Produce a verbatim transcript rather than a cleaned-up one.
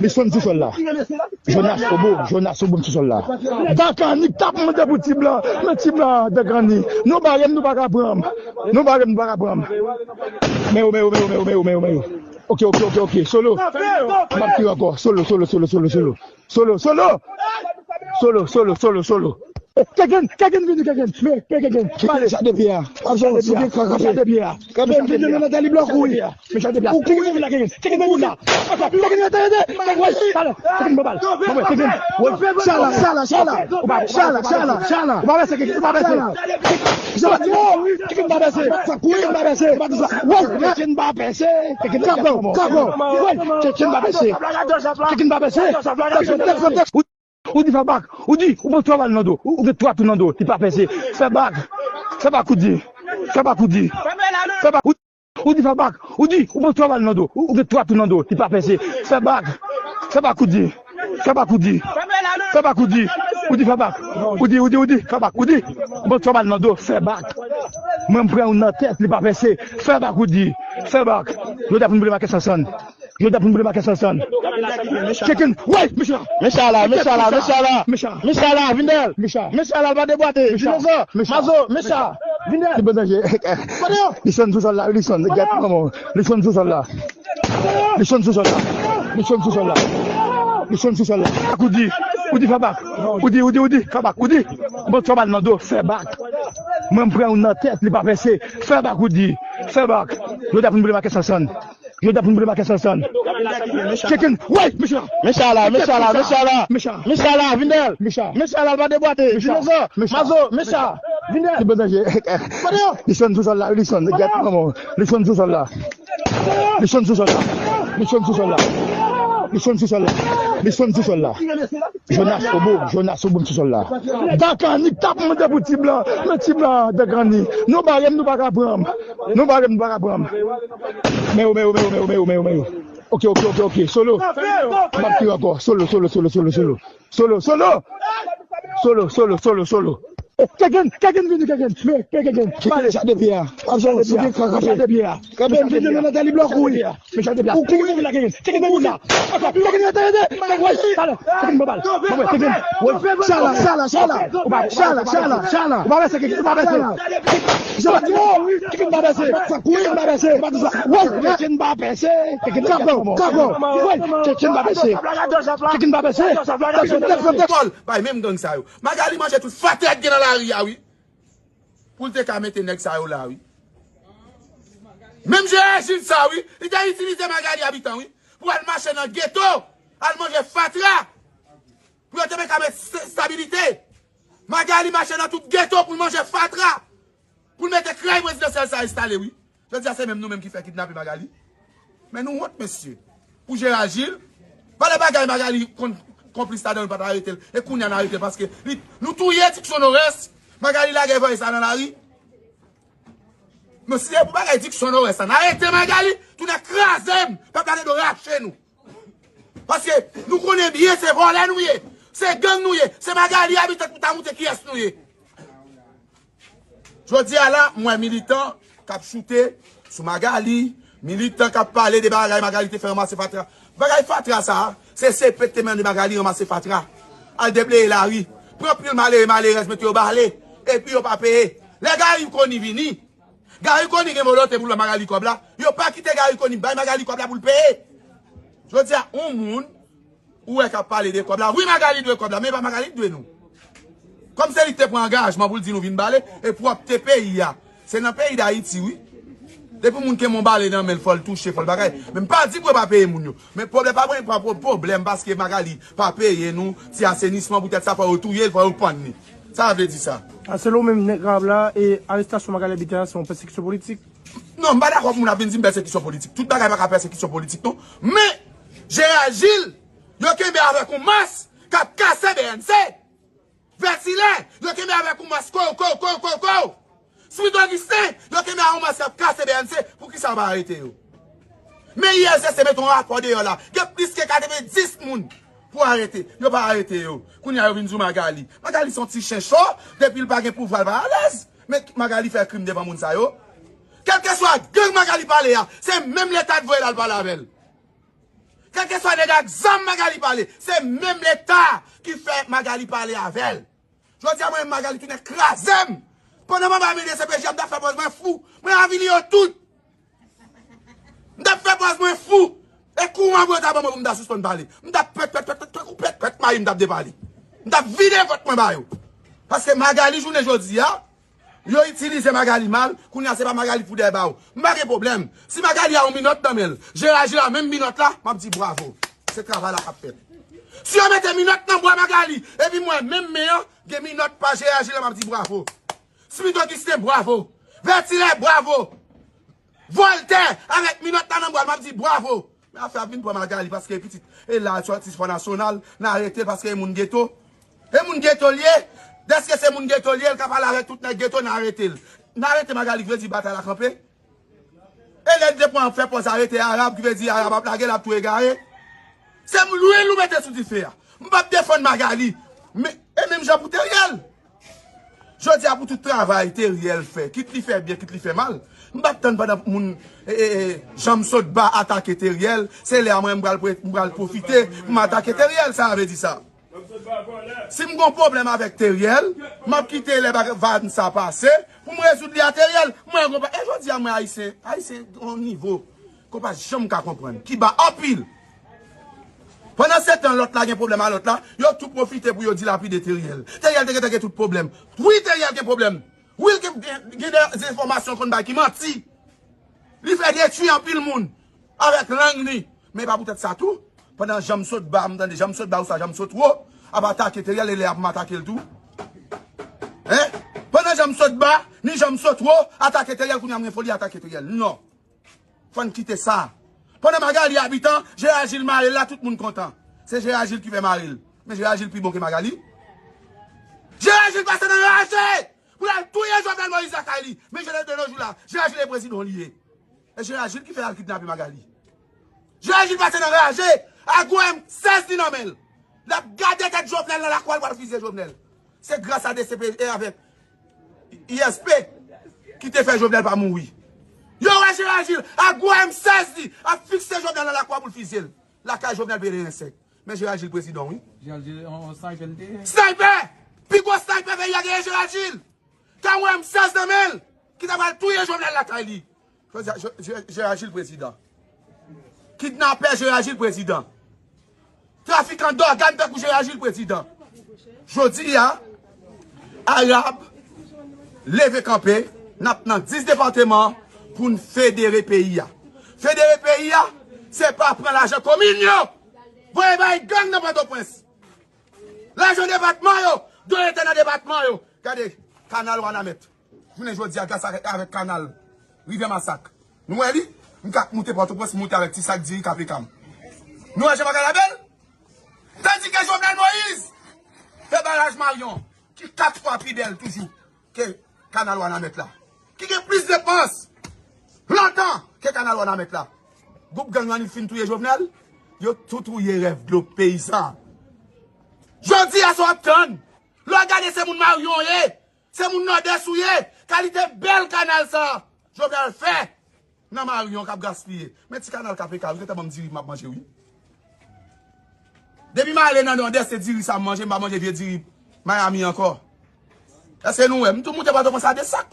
Li sonn sou sòl la. Jonas, obo, Jonas, obo m sou sòl la. Dakani t ap mande pou ti blan, men ti blan, Dakani. Nou bare m, nou pa ka pran m. Nou bare m, nou pa ka pran m. Men yo, men yo, men yo, men yo, men yo, men yo, men yo. Ok, ok, ok, ok. Solo. M ap tire ankò. Solo, solo, solo, solo, solo. Solo, solo. Solo, solo, solo, solo. Keken, Keken vini, Keken. Men, Keken. Keken, chak de pye a. Ap jan sou gen kaka. Chak de pye a. Kaka, men vini nan tali blòk ou. Men chak de pye a. Ou kouri. Keken vin la, Keken. Keken vin la. Keken rete, rete. Keken bal. Keken bal. Keken. Chala, chala, chala. Chala, chala, chala. Ou pa pèse, Keken, ou pa pèse. Keken pa pèse. Keken pa pèse. Keken pa pèse. Keken pa pèse. Keken pa pèse. Ou, ou di fè bak. Ou di, ou pran twa bal nan do. Ou, ou gen twa tou nan do. Li pa pèse. Fè bak. Fè bak, ou di. Fè bak, ou di. Fè bak. Ou, ou di fè bak. Ou di, ou pran twa bal nan do. Ou, ou gen twa tou nan do. Li pa pèse. Fè bak. Fè bak, ou di. Fè bak, ou di. Fè bak, ou di. Ou di fè bak. Ou di, ou di, ou di. Fè bak, ou di. Ou pran twa bal nan do. Fè bak. Mwen, m pran youn nan tèt, li pa pèse. Fè bak, ou di. Fè bak. Yo ta pou n boule makè sansann. Yo ta pou n boule makè sansann. Keken, wey, Micha. Micha la, Micha la, Micha la. Micha. Micha la, Vindel. Micha. Micha la, pa debwate. Micha. Dinozo, Micha. Mazo, Micha. Vindel. Li bon danje. Li sonn sou sòl la, li sonn. Gèt manman. Li sonn sou sòl la. Li sonn sou sòl la. Li sonn sou sòl la. Li sonn sou sòl la. Ou di, ou di fè bak. Ou di, ou di, ou di fè bak. Ou di. Bon, twa bal nan do, fè bak. Mwen, m pran youn nan tèt, li pa pèse. Fè bak, ou di. Fè bak. Yo ta pou n boule makè sansann. Yo ta pou n boule makè sansann. Keken, wey, Micha. Micha la, Micha la, Micha la. Micha. Micha la, Vindel. Micha. Micha la, pa debwate. Dinozo, Micha. Mazo, Micha. Vindel. Li bon danje. Li sonn sou sòl la, li sonn. Gèt manman. Li sonn sou sòl la. Li sonn sou sòl la. Li sonn sou sòl la. Li sonn sou sòl la. Li sonn sou sòl la. Jonas, obo, Jonas, obo m sou sòl la. Dakani t ap mande pou ti blan, men ti blan, Dakani. Nou bare m, nou pa ka pran m. Nou bare m, nou pa ka pran m. Men yo, men yo, men yo, men yo, men yo, men yo, men yo. Ok, ok, ok, ok. Solo. M ap tire ankò. Solo, solo, solo, solo, solo. Solo, solo. Solo, solo, solo, solo. Keken, Keken vini, Keken. Men, men Keken. Keken, chak de pye a. Ap jan sou gen kaka. Chak de pye a. Keken vini nan tali blòk ou. Men chak de pye a. Ou kouri. Keken vin la, Keken. Keken vin la. Keken rete, rete. Keken bal. Keken. Chala, chala, chala. Chala, chala, chala. Ou pa pèse, Keken, ou pa pèse. Keken pa pèse. Keken pa pèse. Keken pa pèse. Keken pa pèse. Keken pa pèse. Keken pa pèse. Tèt sot, tèt sot, tèt sot. Bay menm gang sa yo. Magali manje tout fatra k gen nan lari a, wi. Pou l te ka mete nèg sa yo la, wi. Menm Jean Gilles sa, wi. Li te itilize Magali Habitant, wi. Pou al mache nan geto. Al manje fatra. Pou yo te ka met st-, stabilite. Magali mache nan tout geto pou l manje fatra. Pou l mete kray prezidansyèl sa enstale, wi. Jodi a se menm nou menm ki fè kidnape Magali. Men nou wont, mesye. Pou Jean Gilles, pa de bagay Magali konn konplis ladan l, pa t arete l. E kounye a n arete l paske li, nou touye Dickson Norès. Magali lage vòy sa nan lari. Men si se pou bagay Dickson Norès la, n arete Magali, tounen kraze m. Pèp la te dwe rache nou. Paske nou konnen byen se vòlè nou ye. Se gang nou ye. Se Magali Habitant pou ta moute kiyès nou ye. Jodi a la, m wè militan k ap choute sou Magali, militan k ap pale de bagay Magali te fè ranmase fatra. Bagay fatra sa a, se C P te mande Magali ranmase fatra. Al debleye lari. Pran pil malere, malerèz, mete yo bale. Epi yo pa peye. Lè Garry Conille vini, Garry Conille gen volonte pou l ban Magali kòb la. Yo pa kite Garry Conille bay Magali kòb la pou l peye. Jodi a, yon moun ou wè k ap pale de kòb la. Wi, Magali dwe kòb la, men e pa Magali k dwe nou. Kòm se li k te pran angajman pou l di nou vin bale, e pwòpte peyi a. Se nan peyi Dayiti, wi. Depi moun gen yon bale nan men l, fò l touche, fò l bagay. Men m pa di pou yo pa peye moun yo. Men pwoblèm pa mwen, pa pwo-, pwoblèm paske Magali pa peye nou ti asenisman, poutèt sa fò yo touye l, fò yo pann li. Sa vle di sa. A, selon ou menm, nèg Arab la, e arestasyon Magali Habitant se yon pèsekisyon politik? Non, m pa dakò pou moun ap vin di m pèsekisyon politik. Tout bagay pa ka pèsekisyon politik, non. Men, Jean Gilles, yo kenbe avèk yon mas k ap kase B N C. Vètilè, yo kenbe avèk yon mas ko, ko, ko, ko, ko. Smith Augustin, yo kenbe avèk yon mas k ap kase B N C. Poukisa yo pa arete yo? Men I L C C mete yon rapò deyò la. Gen plis ke katrevenndis moun pou arete. Yo pa arete yo. Kounye a yo vin di w Magali. Magali se yon ti chen cho. Depi l pa gen pouvwa, l pa alèz. Men Magali fè krim devan moun sa yo. Kèlkeswa gang Magali pale a, se menm Leta k voye l al pale avè l. Kèlkeswa nèg ak zam Magali pale, se menm Leta ki fè Magali pale avè l. Jodi a, mwen menm Magali tounen kraze m. Pandan m anba men D C P J a, m t ap fè pòz mwen fou. Mwen avili yo tout. M t ap fè pòz mwen fou. E kou mwen bwè ta ban mwen pou m ta sispann pale. M t ap pèt, pèt, pèt, pèt, pèt, pèt, pèt, mayi m t ap depale. M t ap vide vant mwen ba yo. Paske Magali jounen jodi a, yo itilize Magali mal, kounye a se pa Magali pou dèyè ba yo. M pa gen pwoblèm. Si Magali a yon minòt nan men l, Jera Jil a menm minòt la, m ap di bravo. Se travay la k ap fèt. Si yo mete minòt nan bwa Magali, epi mwen menm men an, gen minòt pa Jera Jil la, m ap di bravo. Smith Augustin, bravo. Vertilè, bravo. Voltaire, avèk minòt la nan bwa l, m ap di bravo. Men afè a vin pran Magali, paske pitit, e la, sòti Spò Nasyonal, n arete l paske e moun geto. E moun geto l ye. Dèske se moun geto l ye, l ka pale avèk tout nèg geto, n arete l. N arete Magali, ki vle di batay la kanpe. E lè l te pran fè pòz arete Arab, ki vle di Arab ap lage l, ap tou egare. Se m lwil ou mete sou dife a. M p ap defann Magali. Men, e menm jan pou Teriel. Jodi a pou tout travay Teriel fè, kit li fè byen, kit li fè mal, m p ap tann pandan moun, e, e, e, Janm Sotba atake Teriel, se lè a mwen m pral pre-, m pral pwofite pou m atake Teriel, sa vle di sa. Si m gon pwoblèm avèk Teriel, m ap kite lè bagay vann sa pase, pou m rezoud li a Teriel. Mwen gon pa, e jodi a mwen Ayisyen, Ayisyen gon nivo ke w pa janm ka konprann, ki ba anpil. Pandan se tan lòt la gen pwoblèm a lòt la, yo tou pwofite pou yo dilapide Teriel. Teriel te gentan gen tout pwoblèm. Wi, Teriel gen pwoblèm. Wi, l gen, gen, gen de enfòmasyon konn bay ki manti. Li fè detwi anpil moun avèk lang li. Men e pa poutèt sa tou. Pandan Janm Sotba, m tande Janm Sotba ou sa Janm Sotwo ap atake Teriel, e lè a pou m atake l tou. Hein? Pandan Janm Sotba, ni Janm Sotwo atake Teriel, kounye a m gen foli atake Teriel. Non. Fò n kite sa. Pandan Magali abitan, Jera Jil mare l la, tout moun kontan. Se Jera Jil ki fè mare l. Men Jera Jil pi bon ke Magali. Jera Jil pase nan raje pou l al touye Jovenel Moïse lakay li. Men jounen de nos jours la, Jera Jil e prezidan li ye. E Jera Jil ki fè al kidnape Magali. Jera Jil pase nan raje, ak gwo M sèz li nan men l. L ap gade tèt Jovenel nan lakou a, l pral fizye Jovenel. Se gras a D C P J avèk I S P ki te fè Jovenel pa mouri. Yo wè Jera Jil ak gwo M sèz li ap fikse Jovenel nan lakou a pou l fizye l. Lakay Jovenel peye ensèk. Men Jera Jil prezidan, wi. Jera Jil, on, on sniper l te ye. Sniper! Pi gwo sniper peyi a genyen Jera Jil. K M sèz nan men l, ki ta pral touye Jovenel lakay li. Jodi a, Je-, Je-, Jera Jil prezidan. Kidnapè Jera Jil prezidan. Trafikan dògàn tankou Jera Jil prezidan. Jodi a, Arab leve kanpe, n ap nan dis depatman pou n federe peyi a. Federe peyi a, se pa pran lajan komin yo, voye bay gang nan Pòtoprens. Lajan depatman yo dwe rete nan depatman yo. Gade, kanal Wanament. Jounen jodi a, gras avèk, avèk kanal Rivyè Masak. Nou wè li? M ka moute Pòtoprens, moute avèk ti sak diri K P K m. Nou wè jan bagay la bèl? Tandike Jovenel Moïse fè baraj Marion, ki kat fwa pi bèl toujou ke kanal Wanament la, ki gen plis depans lontan ke kanal Wanament la. Gwoup gang yo annik fin touye Jovenel, yo tou touye rèv dlo peyizan. Jodi a sa w ap tann. Lè w gade se moun Marion w ye, se moun Nòdès ou ye, kalite bèl kanal sa Jovenel fè nan Marion k ap gaspiye. Men ti kanal K P K, ou gentan ban m diri m ap manje, wi. Depi m ale nan Nòdès, se diri sa m manje, m pa manje vye diri Miami ankò. Èske nou wè? M tou moute Pòtoprens a de sak.